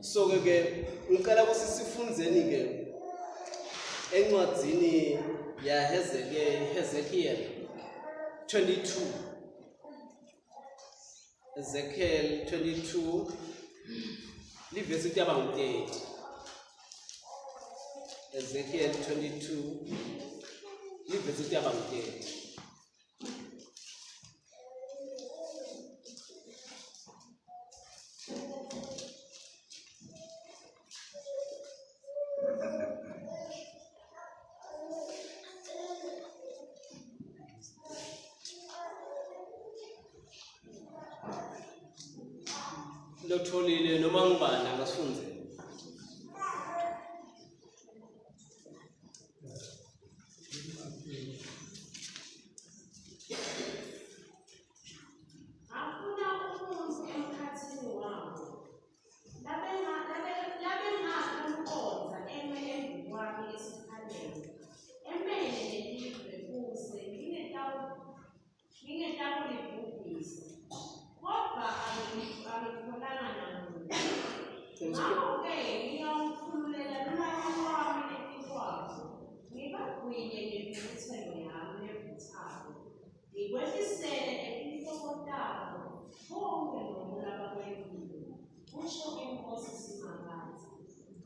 So ke ke ngicela ukuthi sifundzeni ke encwadzini ya Hezekiel Hezekiel 22 Ezekiel 22 livesi kuyaba ngu-30 Ezekiel 22 livesi kuyaba ngu-30 Lotholile noma ngubani akasifundzele. Ngafuna umuntu emkhathini wabo labengakumqonda eme embi kwami esiphaleni, emele lelive kuze ngingetakulibhubhisa, kodvwa angitfolanga namunye. Ngako-ke ngiyawutfululela lulaka lwami etikwabo, ngibagwinye ngentfukutselo yami levutsako, ngikwehlisele etinhloko tabo konkhe loku labakwentile, kusho iNkhosi Simakadze.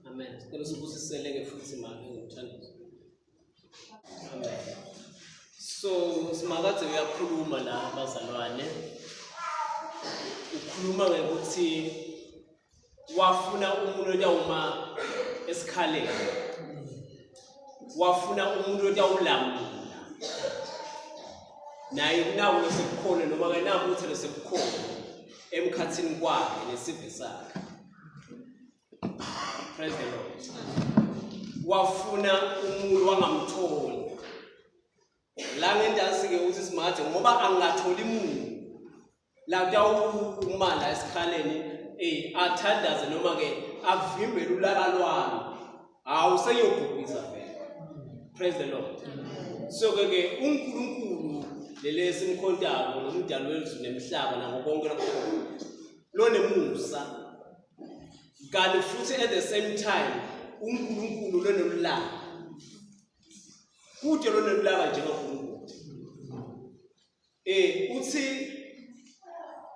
Amen. Sicela sibusiseleke futhi make ngomthandazo. Amen. So Simakadze uyakhuluma la bazalwane. Ukhuluma ngekuthi wafuna umuntu otawuma esikhaleni. Wafuna umuntu otawulamula. Naye kunawo losekukhona noma ke naku ukuthi losekukhona emkhathini kwakhe nesive sakhe. Praise the Lord. Wafuna umuntu wangamtholi. La ngentasi ke uthi simathe ngoba angatholi muntu. La kuyawuma la esikhaleni eh athandaze noma ke avimbele ulaka lwami. Hawu seyobhubhisa vele. Praise the Lord. So ke ke uNkulunkulu lele simkhontako nomdali wezulu nemhlaba nako konke lokukhona. Lonemusa kanti futhi at the same time uNkulunkulu lonolaka kude lonolaka njengoNkulunkulu eh uthi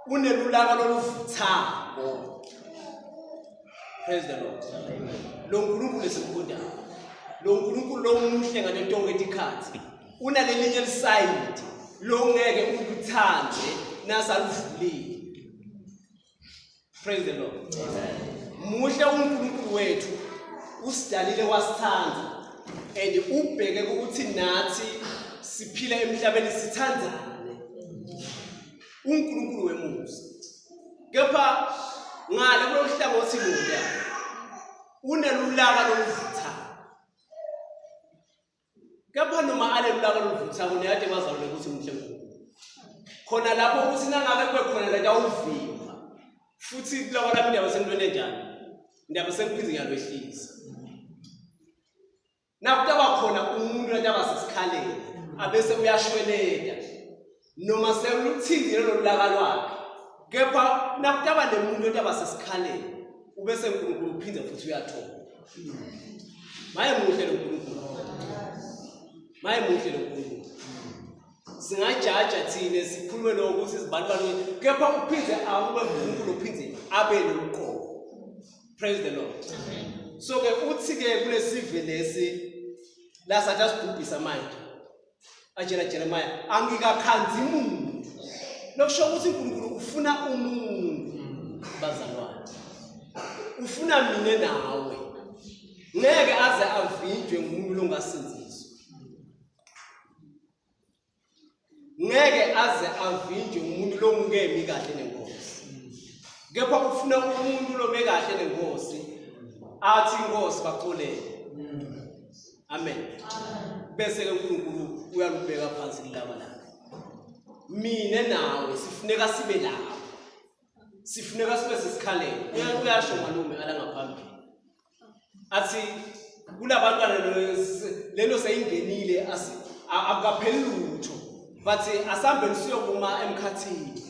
unelulaka loluvuthako praise the lord lo nkulunkulu esimfundayo lo nkulunkulu lomuhle ngale tonke tikhathi unalelinye lisayidi longeke ulithande nasaluvulile Praise the Lord. Amen. Muhle uNkulunkulu wethu usidalile wasithanda and ubheke ukuthi nathi siphila emhlabeni sithandane. uNkulunkulu wemusa. Kepha ngale kulohlangothi luya unelulaka loluvuthayo. Kepha noma alelulaka oluvuthako niyade bazalwane ukuthi muhle uNkulunkulu. Khona lapho ukuthi nangabe kube khona lento awuvimba futhi kuloko lami indaba sengintweni enjani indaba sengiphinde ngiyalwehlisa. Nakutaba khona umuntu lento abasesikhaleni abese uyashweleta noma seluthini lelo laka lwakhe kepha nakutaba nemuntu otaba sesikhaleni ubese uNkulunkulu uphinde futhi uyathola maye muhle lo nkulunkulu maye muhle lo nkulunkulu singajaja thina sikhulume lokho ukuthi izibani bani kepha uphinde awube uNkulunkulu uphinde abe noqobo praise the lord so ke uthi ke kulesive lesi lasathi asibhubhisa manje atshela Jeremiah angikakhanzi muntu lokusho ukuthi uNkulunkulu ufuna umuntu bazalwane ufuna mina nawe ngeke aze avinjwe ngumuntu longasinziswa ngeke aze avinjwe ngumuntu longemi kahle nenkosi kepha ufuna umuntu lome kahle nenkosi athi inkosi baxolele amen bese ke uNkulunkulu uyalubheka phansi kulaba lakhe mina nawe sifuneka sibe lapho sifuneka sibe sesikhaleni uyasho malume ala ngaphambili athi kulabantwana lento seyingenile akukapheli lutho but asihambeni siyokuma emkhathini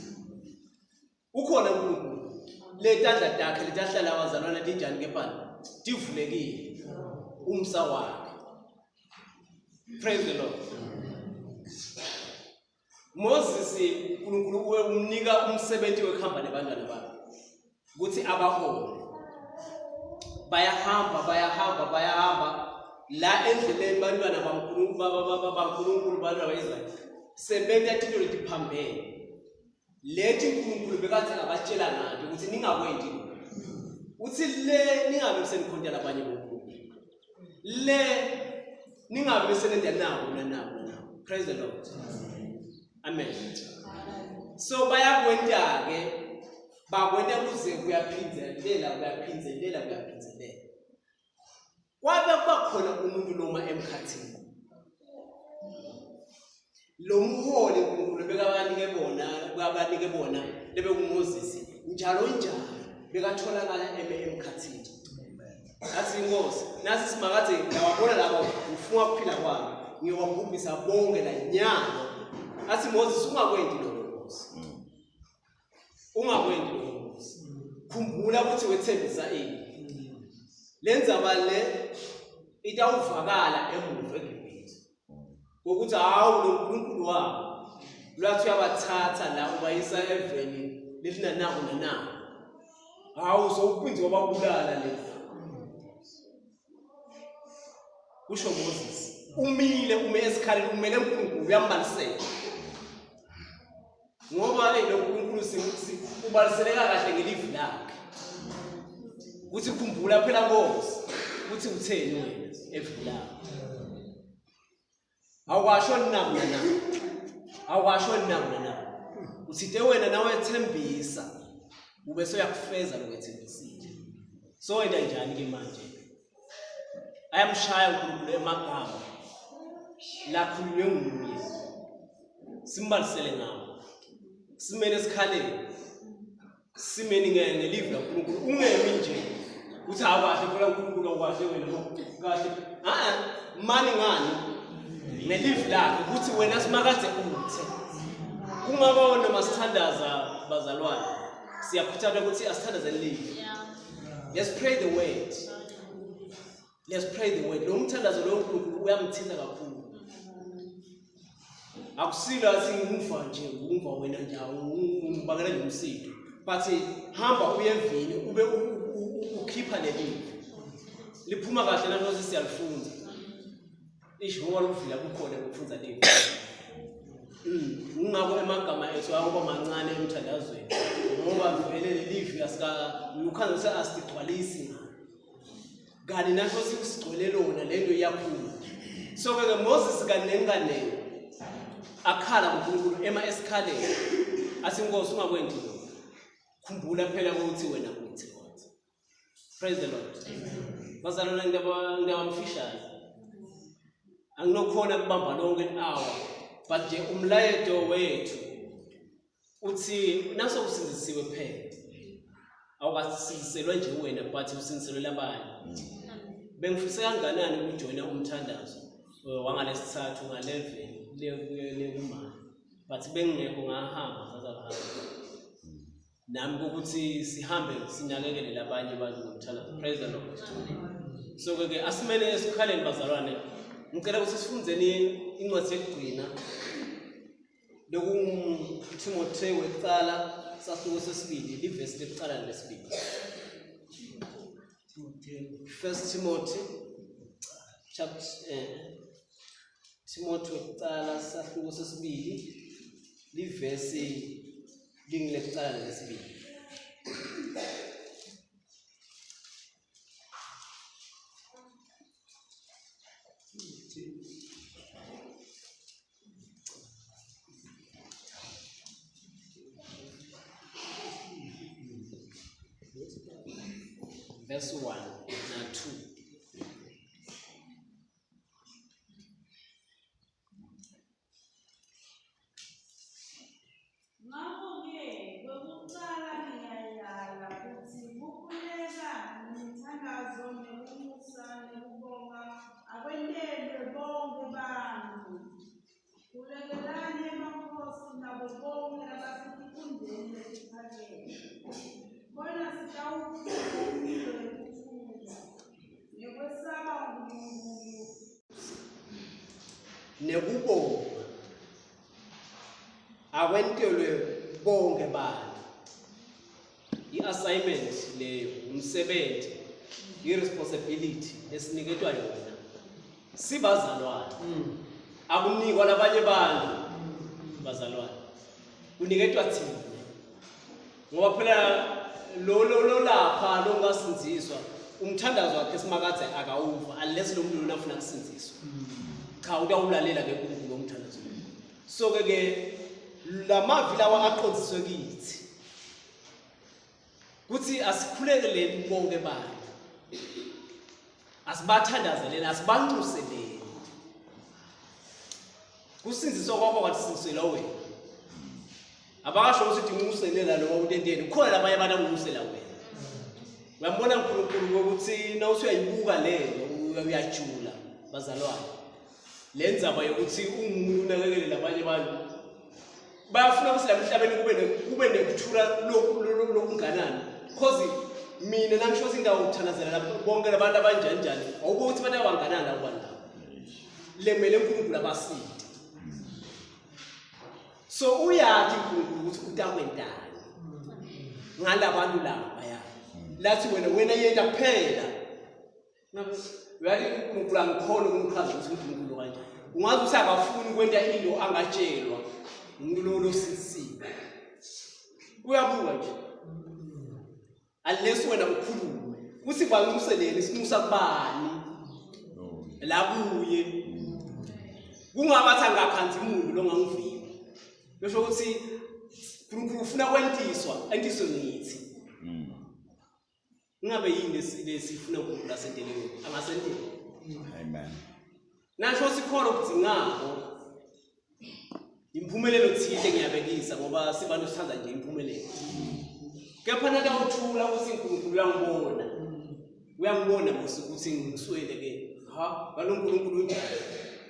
Ukhona uNkulunkulu. Letandla takhe letahlala wazalwana tinjani kepha tivulekile umsa wakhe. Praise the Lord. Moses uNkulunkulu umnika umsebenzi wekuhamba nebantwana bakhe ukuthi abahole. Bayahamba bayahamba bayahamba la endleleni bantwana baNkulunkulu baNkulunkulu bantwana ba-Israyeli sebenta tinto letiphambene leti uNkulunkulu bekathi abatshela ngato ukuthi ningakwenti lokhu. Uthi le ningabe senikhonta labanye bonkulunkulu le ningabe senenda nabo nanabo nabo. Praise the Lord. Amen. So bayakwenta ke bakwenta kuze kuyaphindzelela kuyaphindzelela kuyaphindzelela. Kwabe kuba khona umuntu noma emkhathini. Lo mholi uNkulunkulu bekabanike bona kwabanike bona lebekunguMoses njalo njalo bekatholakala eme emkhathini. Athi inkosi nasi simakade ngiyawabona laba ngifuna ukuphila kwami ngiyowabhubhisa bonke la nyalo. Athi Moses ungakwenti lokho Nkosi. Ungakwenti lokho Nkosi. Khumbula ukuthi wethembisa ini. Le ndzaba le itawuvakala emuva eGibhithe. Ngokuthi hawu lo Nkulunkulu wabo lwathi uyabathatha la ubayisa eveni lelinanako nanako. Hawu sowuphinde wababulala le. Kusho Moses. Umile ume esikhaleni umele uNkulunkulu uyambalisela. Ngoba hey lo Nkulunkulu ubaliseleka kahle ngelivi lakhe. Kuthi khumbula phela Nkosi ukuthi utheni wena evini lakho. Awukasho nina mina. Awukasho nina mina. Uthinte wena nawe ethembisa ube soyakufeza lokwethembisile. So wena njani ke manje? Ayamshaya uNkulunkulu emagama lakhulunywe nguye. Simbalisele ngawo. Simele esikhaleni. Simeni ngelivi laNkulunkulu. Ungemi nje uthi awukahle phela uNkulunkulu awukahle wena kahle. A mani ngani? Ngelivi lakhe ukuthi wena simakade uthe. Kungaba noma sithandaza bazalwane siyakhuthazwa ukuthi asithandaze livi. Let's pray the word. Let's pray the word. Lo mthandazo lo uNkulunkulu uyamthinta kakhulu. Akusilo athi ngimuva nje ngumva wena nje ungibangela nje umsindo. But hamba uye evini ube ukhipha lelivi. Liphuma kahle nalozi siyalifunda. Isho ngoba lokuvila kukhona lokufunda livi. Kungakho emagama ethu akuba mancane emthandazweni ngoba vele lelivi asika ukhanza ukuthi asigcwalisi ngalo. Kanti nasho sigcwele lona lento iyakhula. So ke Moses kaningi kaningi akhala kuNkulunkulu ema esikhaleni athi inkosi ungakwenti lokho. Khumbula phela ukuthi wena uthi kodwa. Praise the Lord. Bazalwane ngidaba ngidaba mfishane. Anginokhona kubamba lonke i-hour but nje umlayeto wethu uthi naso usindisiwe kuphela. Awukasindiselwe nje wena but usindiselwe labanye. Bengifise kanganani ukujoyina umthandazo wangalesithathu nga-11 le kumama but bengingekho ngahamba saza kuhamba nami ukuthi sihambe sinakekele labanye abantu ngomthandazo. Praise the Lord. So ke ke asimele esikhaleni bazalwane. Ngicela ukuthi sifundzeni incwadi yekugcina lokunguThimothewu wekucala sahluko sesibili livesi lekucala nelesibili. First Timothy chapter Timothy wekucala sahluko sesibili livesi lingilekucala nelesibili. Verse 1 na 2. Ngakho-ke kwekuqala ngiyayala kutsi kukhuleka nemithandazo nekumusa nekubonga akwentelwe bonkhe bantfu. Khulekelani emakhosi nabo bonke labasetikhundleni letiphakeme. Bona Nekubonga akwentelwe bonke bantu. I-assignment leyo umsebenzi, i-responsibility esiniketwa yona sibazalwane. Akunikwa labanye bantu bazalwane, kuniketwa thina, ngoba phela lo lo lo lapha lo ngasinziswa umthandazo wakhe simakadze akawuva unless lo muntu lona afuna kusinziswa. Cha, utawulalela ke uNkulunkulu umthandazo. So ke ke lamavi lawa aqondiswe kithi kuthi asikhulekeleni bonke bantu, asibathandazeleni, asibanxuseleni. Kusinziswa kwakho kwathi sinziselwa wena. Abakasho ukuthi nginxuselela lo utenteni, kukhona labanye abantu anginxusela wena. Uyambona uNkulunkulu ukuthi nawusuyayibuka lento uyajula bazalwane. Le ndzaba yokuthi ungumuntu unakekele labanye abantu bayafuna ukuthi la emhlabeni kube nekuthula lokunganani, cause mina nangisho ukuthi indawo ukuthandazela lapho bonke labantu abanjani njani, awubo ukuthi abantu abanganani labo bantu labo lemele uNkulunkulu abasinde. So uyathi uNkulunkulu ukuthi utakwentani ngalabantu laba ya lathi wena yenta kuphela. Uyathi uNkulunkulu angikhona ukumchaza ukuthi uNkulunkulu kanjani. Ungazi ukuthi akafuni ukwenta into angatshelwa umuntu lo losisiwe. Uyabuka nje. Unless wena ukhulume. Kuthi banxuseleni sinxusa kubani? La kuye. Kungabathi angakhanzi umuntu lo ngangivimba. Kusho ukuthi uNkulunkulu ufuna kwentiswa, entiswe ngithi. Ingabe yini lesifuna uNkulunkulu asentele yona? Angasentela. Amen. Nasho sikhona okudzingako. Impumelelo thile ngiyabekisa ngoba sibantu sithanda nje impumelelo. Kepha nakawuthula ukuthi uNkulunkulu uyangibona. Uyangibona mos ukuthi ngiswele ke. Ha, ngaloNkulunkulu unjani?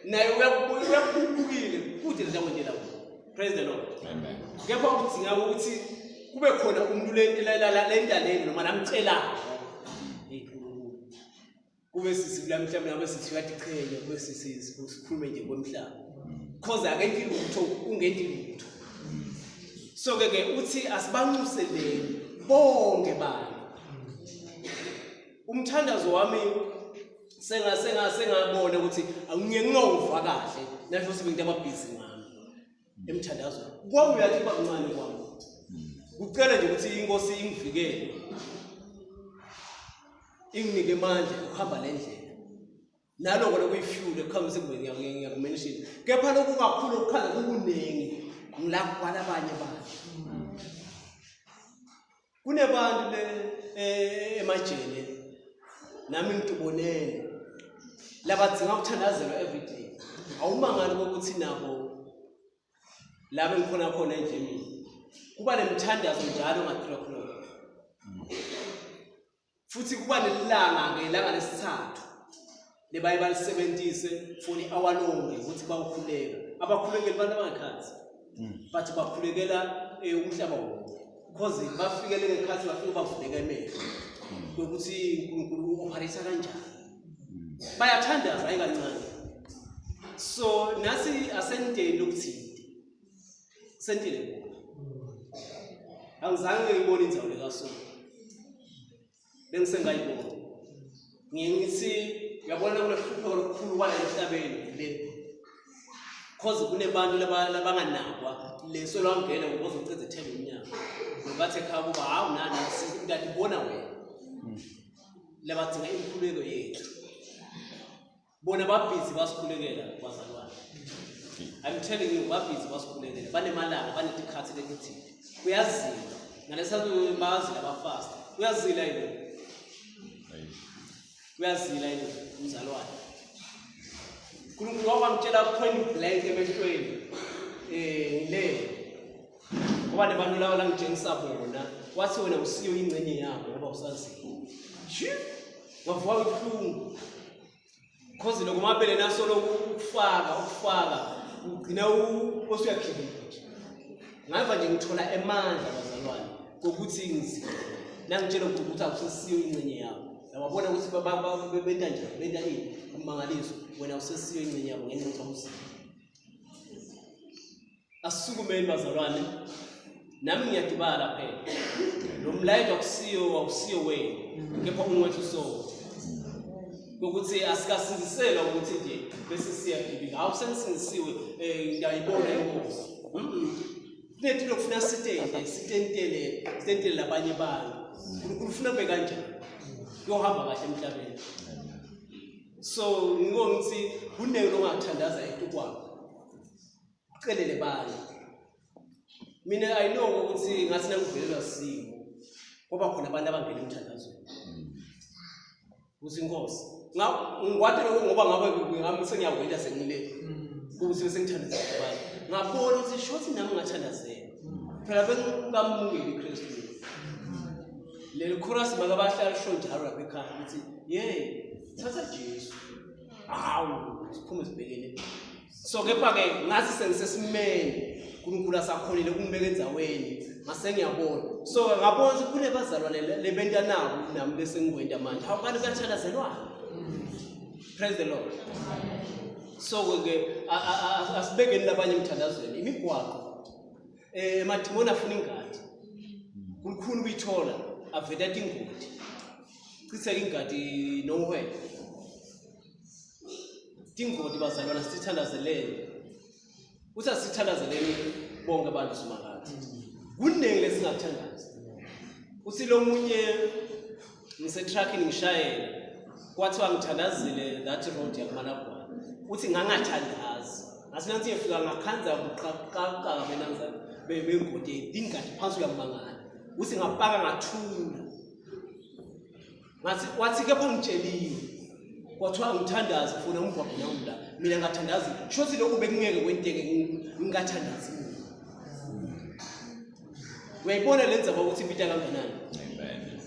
Naye uyakubukile kude letakwentela kuwe. Praise the Lord. Amen. Kepha kudzinga ukuthi kube khona umuntu lentaleni noma lamcelayo. Hey Nkulunkulu. Kube sisi kula mhlawumbe ngabe sithi uyatichenya, kube sisi sikhulume nje kwemhlaba. Cause akenti lutho, ungenti lutho. So ke ke uthi asibanxuseleni bonke bantu. Umthandazo wami senga senga sengabona ukuthi angiye ngingawuva kahle nasho ukuthi bengithi ababhizi ngami emthandazweni kwami. Uyathi kuba kuncane kwami kucela nje ukuthi inkosi ingivikele, inginike amandla ukuhamba le ndlela, naloko lokuyi-fuel ekuhamba ngiyakumention. Kepha lokhu kakhulu okukhaza kukuningi ngila kwalabanye abantu. Kunebantu le emajele nami ngitubonele labadzinga ukuthandazelwa everyday. Awumangali kokuthi nabo la bengikhona khona enjemini kuba nemthandazo njalo nga-3 o'clock, futhi kuba nelanga ke langa lesithathu lebaye balisebenzise for i-hour lonke ukuthi bawukhuleka. Abakhulekeli abantu abangekhathi, but bakhulekela umhlaba wonke, because bafikele ngekhathi bafike bavuleka emehlo yokuthi uNkulunkulu u-operate kanjani. Bayathandaza hayi kancane. So nasi asenteni lokuthinte sentile bona. Angizange ngiyibone indzawo lekaSolo, bengisengayibona. Ngiye ngithi uyabona kunehlupheko lokukhulu kwala emhlabeni le, cause kunebantu labanganakwa leso lwangena ngoba uzoceda ethemba umnyaka nobathi ekhaya kuba hawu nana ngiyadibona wena labadinga imikhuleko yethu. Bona babhizi basikhulekela bazalwane. I'm telling you, babhizi basikhulekela, banemalanga, banetikhathi letithile. Kuyazila ngalesathu bayazila, bafasta. Uyazila yini? Uyazila yini umzalwane? uNkulunkulu wamtshela point blank emehlweni ngile ngoba lebantu laba langitshengisa bona, wathi wena usiyo ingxenye yabo ngoba usazile. Shi, ngavuka kubuhlungu, cause lokho mabele nasolo ukufaka ugcina usuyakhipha nje. Ngava nje ngithola emandla bazalwane kokuthi ngizile nangitshela ukuthi akusesiyo ingxenye yabo. Yababona ukuthi benta njani, benta ini, umangaliso. Wena usesiyo ingxenye yabo ngenxa yokuthi awuzile. Asukumeni bazalwane. Nami ngiyadibala phela. Lo mlayezo akusiyo awusiyo wenu kepha ungwethu sonke. Ukuthi asikasindiselwa ukuthi nje bese siyagibika. Hawu sengisindisiwe eh ngiyayibona inkosi. Kunethi lokufuna sitende sitentele sitentele labanye abantu. uNkulunkulu ufuna kube kanjani? Kuyohamba kahle emhlabeni. So ngiko ngithi kuningi ongathandaza etukwakho. Ucelele bani? Mina I know ukuthi ngathi nangivelelwa simo kwaba khona abantu abangena emthandazweni. Uthi inkosi. Ngikwati lokho ngoba ngabe ngami sengiyakwenda sengile. Ukuthi sengithandazela abantu. Ngabona ukuthi shothi nami ngathandazela. Phela bengikamukeli uKristu. Leli chorus make bahlala lisho njalo lapha ekhaya ukuthi yey thatha Jesu. Hawu siphume sibhekene. So kepha ke ngathi sengisesimeni uNkulunkulu asakhonile ukungibeka endaweni ngase ngiyabona. So ngabona ukuthi kunebazalwane lebenta nabo nami bese ngikwenta manje. Hawu kanti kuyathandazelwana. Praise the Lord. So ke asibekeni labanye emthandazweni imigwaqo eh emadimoni afuna ingadi. Kulikhuni ukuyithola aveta ingodi. Chitheka ingadi nowhere. Tingoti bazalwana sithandazeleni. Uthi asithandazeleni bonke abantu simakade. Kuningi lesingakuthandaza. Uthi lo munye ngisetruckini ngishayela kwathiwa ngithandazile that road yakuMalagwana. Uthi ngangathandazi. Ngathi nansi ngifika ngakhanza buqaqaqa benanza bengodi ingadi phansi uyamangala. Uthi ngapaka ngathula. Ngathi wathi kepha ngitsheliwe. Kwathiwa ngithandaze funa umgwaqo nawu la. Mina ngathandazi. Shothi lokhu bekungeke kwenteke ngingathandazi. Uyayibona le ndzaba ukuthi ibita kanganani? Amen.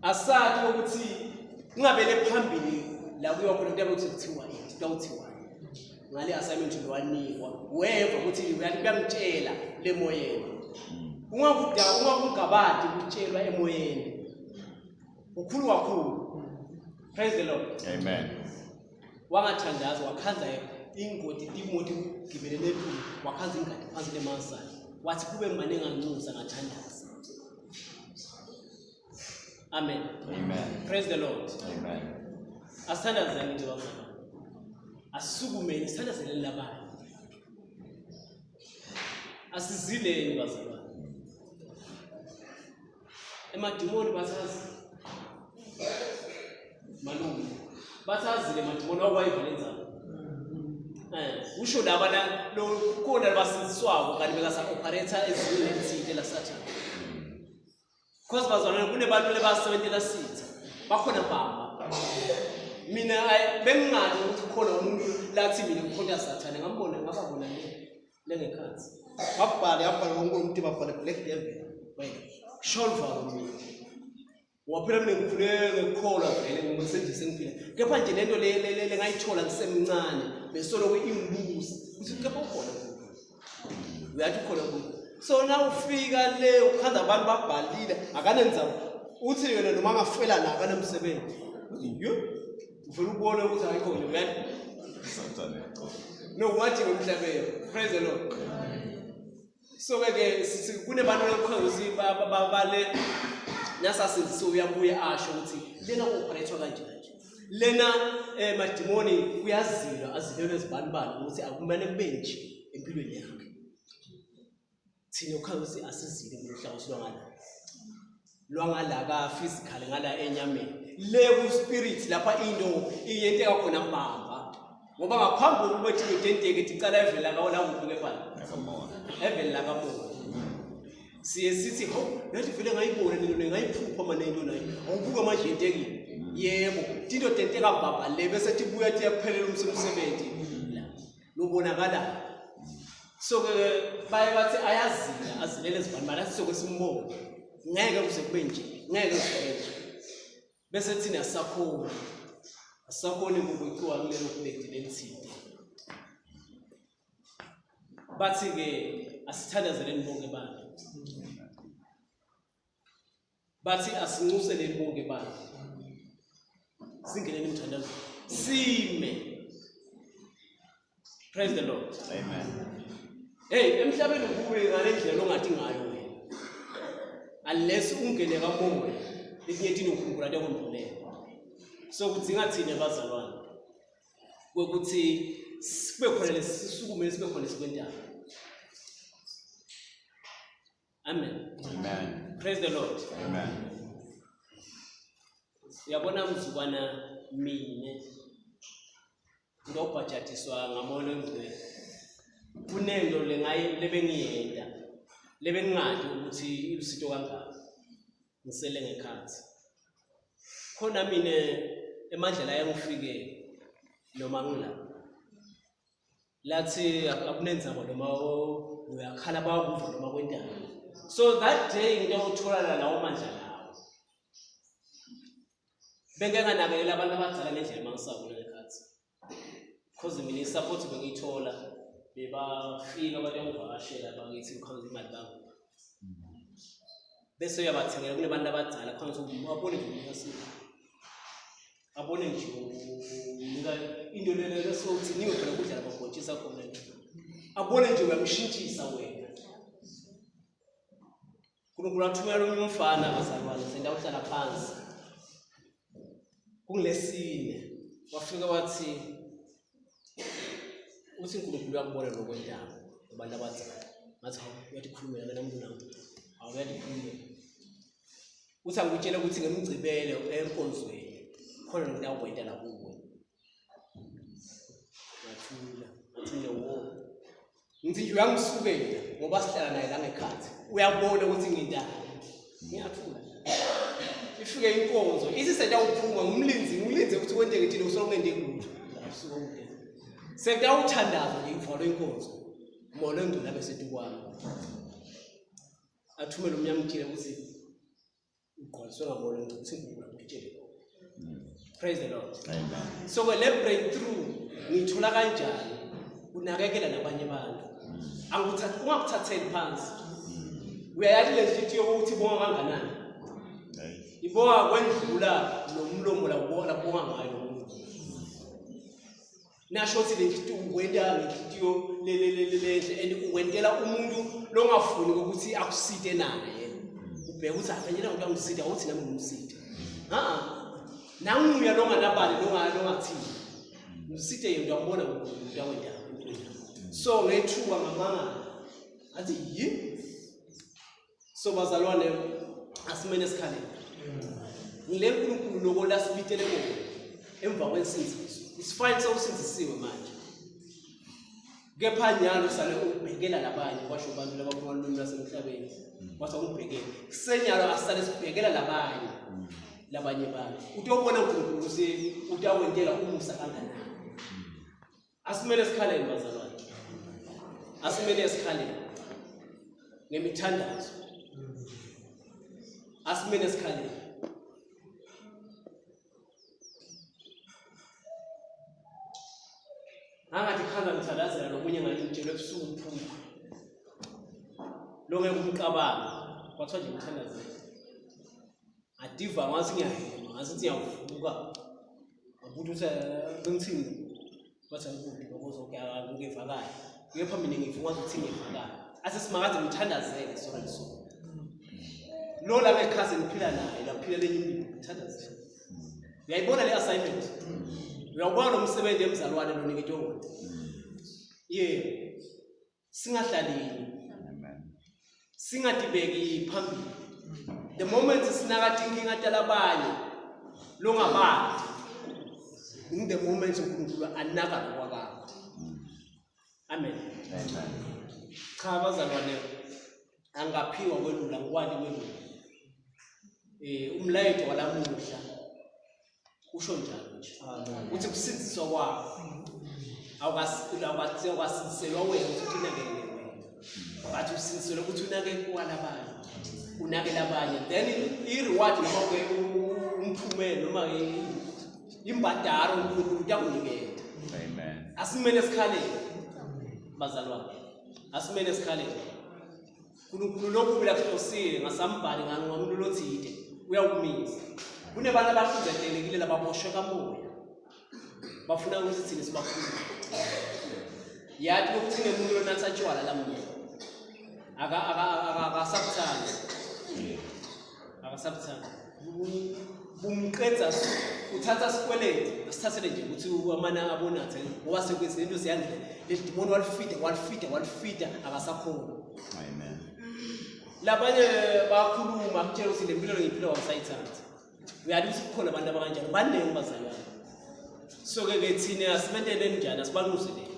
Asathi ukuthi kungabele phambili la kuyiwa khona kuyabe kuthi kuthiwa ini, kuthiwa ngale assignment lowanikwa weva ukuthi kuyamtshela lemoyeni ungakuda ungakungabadi ukutshelwa emoyeni ukhulu kakhulu praise the lord amen wangathandaza wakhanza ingodi imoti gibelele ephulu wakhanza ingadi phansi lemasana wathi kube ngimane nganxusa ngathandaza Amen. Amen. Praise the Lord. Amen. Asithandazeni nje bazalwane. Asisukumeni sithandazeleni labanye. Asizileni bazalwane. Emadimoni bathazi. Malume. Bathazile emadimoni wakwayiva lenzaba. Eh, usho laba la lo khona labasindiswako kanti bekasa operator ezweni elithile la Sathane. Because bazalwane kunebantu lebasebentela sitha. Bakhona baba. Mina bengingazi ukuthi khona umuntu lathi mina ngikhonta sathane ngambona ngababona le lengekhathi. Wabhala yabhala wonke umuntu babhala Black Devil. Wena sholva mina. Waphela mina ngikhuleke ngikholwa vele ngimsendise sengiphila. Kepha nje lento le le ngayithola ngisemncane besoloko ingibuza ukuthi kepha ukhona uyathi ukhona kuyo so na ufika le ukhanda abantu babhalile akanenzaba uthi yena noma angafela la akanemsebenzi uthi yo uvela ubone ukuthi ayikho nje uyathi Sathane. no wathi emhlabeni praise the lord so ke ke sithi kunebantu lokhozi bale nasasindisiwe uyabuye asho ukuthi lena ku-operate kanjani lena eh madimoni kuyazilwa azilelwe izibanibani ukuthi akumele kube nje empilweni yakhe thina ukhala ukuthi asizile kulo hlangothi lwangala lwangala ka physical ngala enyameni le ku spirit lapha into iyenteka khona mbamba ngoba ngaphambi kokuba ithi identeke icala evela ka la kuphi ke fana evela kamoya siye sithi ho nathi vele ngayibona nento le ngayiphupha mane into nayo awubuka manje yentekile yebo tinto tenteka bhabha le bese tibuya tiyaphelela umsebenzi la lobonakala so ke baye bathi ayazila azilele ezibani mara sisoke simbone ngeke kuze kube nje ngeke kuze kube nje bese thina asisakhoni asisakhoni kukweciwa kulelo bhedi lelithile bathi-ke asithandazeleni bonke bantu bathi asinxuseleni bonke bantu singeneni emthandazweni sime Praise the Lord. Amen. Hey, emhlabeni kubi ngale ndlela ongathi ngayo wena. Unless ungene kamoya, letinye tinokhumbula tekwembulela. So kudzinga thina bazalwane kwekuthi sibe khona lesisukume sibe khona sikwentayo. Amen. Amen. Praise the Lord. Amen. Uyabona mzukwana mine ngobhajatiswa ngamoya longcwele kunento lengaye lebengiyenta lebengingati ukuthi ilusito kangaka ngisele ngekhathi khona mina emandla ayangifike noma ngila lathi akunenzaba noma uyakhala bakuva noma kwentani so that day ngiyawutholana lawo mandla lawo Bengenganakekela abantu abadala ngendlela emangisako ngekhathi. Cause mina i-support bengiyithola bebafika abantu engivakashela bakithi ngikhonza imali babo. Bese uyabathengela kunebantu abadala khona ukuthi abone nje umuntu asile. Abone nje unika into lelo lesokuthi niwe phela kudla lamabhontshisi akhona. Abone nje uyamshintshisa wena. uNkulunkulu wathumela omunye umfana bazalwane senda uhlala phansi kungilesine wafika wathi uthi uNkulunkulu uyakubona lokwentaba abantu abadala ngathi hawu uyatikhulumela mina mntu nami hawu uyatikhulumela uthi angikutshele ukuthi ngemgcibelo enkonzweni khona ngitawukwenta la kuwe ngathula ngathi mina wo ngithi nje uyangisukela ngoba sihlala naye la ngekhathi uyabona ukuthi ngintani ngiyathula ifike inkonzo ithi setawuphuma ngumlinzi ngimlinze ukuthi kwenteke thina usuke kungenteki lutho usuke kude sekutawuthandaza nje ivalwe inkonzo molo engcwele abe setukwami athumele umnyamthile ukuthi ugqwaliswe ngabona ukuthi uNkulunkulu akutshele lokho praise the lord Amen. so ke le breakthrough ngiyithola kanjani unakekela nabanye abantu angikuthathi ungakuthatheli phansi uyayazi le nhliziyo yokuthi ibonga kanganani Hey. ibonga kwendlula nomlomo la ubona bonga ngayo lo muntu Nasho ukuthi le nto uwenta ngenhliziyo lenhle and uwentela umuntu longafuni ukuthi akusite naye. Ubheka ukuthi akanyena umuntu angisita uthi nami ngimsite. Ha nanguya longanabani longathini. Msite yena uyambona umuntu awenta. So ngethuka ngamangala. Athi yi So bazalwane asimene esikhaleni. Ngile nkulunkulu loko lasibitele kona emva kwensindiso. It's fine sewusindisiwe manje. Kepha nyalo sale ubhekela labanye kwasho abantu labakhuluma ulimi lwasemhlabeni. Wathi ungibhekele. Senyalo asale sibhekela labanye. Labanye bantu. Utobona uNkulunkulu ukuthi utawentela umusa kanganani. Asimele sikhaleni bazalwane. Asimele sikhaleni ngemithandazo. Asimele sikhaleni. Angathi khanda ngithandazela nomunye ngathi ngitshelwe ebusuku uphuma. Lo ngeke umcabango. Kwathiwa nje ngithandazele. Ngadiva ngathi ngiyahema, ngathi ngiyavuka. Ngabuthi ukuthi eh, bengithini? Bathi angikubi ngoba ngivakala. Kepha mina ngivuka ngathi ukuthi ngivakala. Ase simakade ngithandazele sona leso. Lo la ngekhasi ngiphila naye, laphila lenye impilo, ngithandazele. Uyayibona le assignment? Uyawubona lo msebenzi emzalwane lo niketwe wona? Yebo. Singahlaleli. Singadibeki phambili. The moment sinaka tinkinga talabanye longabati in the moment uNkulunkulu anaka lokwakakho. Amen. Amen. Cha bazalwane angaphiwa kwelula ngikwati kwelula. Eh umlayeto walamuhla usho njalo nje uthi kusindiswa kwakho awukasindiselwa wena ukuthi unakekele wena but usindiselwe ukuthi unakekele abanye unakele abanye then i-reward noma-ke umphumela noma imbadaro uNkulunkulu utakuniketa Amen. asimele sikhalele bazalwane asimele sikhalele uNkulunkulu lokubi lakuhlosile ngasambhali ngamuntu lothide uyawumisa kunebantu abahluzetelekile lababoshwe kamoya bafuna ukuthi thina sibakhulule. Yati ukuthi nemuntu lonatha tshwala lamuhla. Aka aka akasabuthandi. Akasabuthandi. Bumqedza uthatha sikweleti asithathele nje ukuthi amana abonathe ngoba sekwezinto ziyandile ledimoni walifida walifida walifida akasakhona. Amen. Labanye bakhuluma kutshela ukuthi le mpilo ngiyiphila wangisayithathi. Uyazi ukuthi kukhona abantu abakanjalo baningi bazalwane. So ke ke thina asimenteleni njani asibanuse le.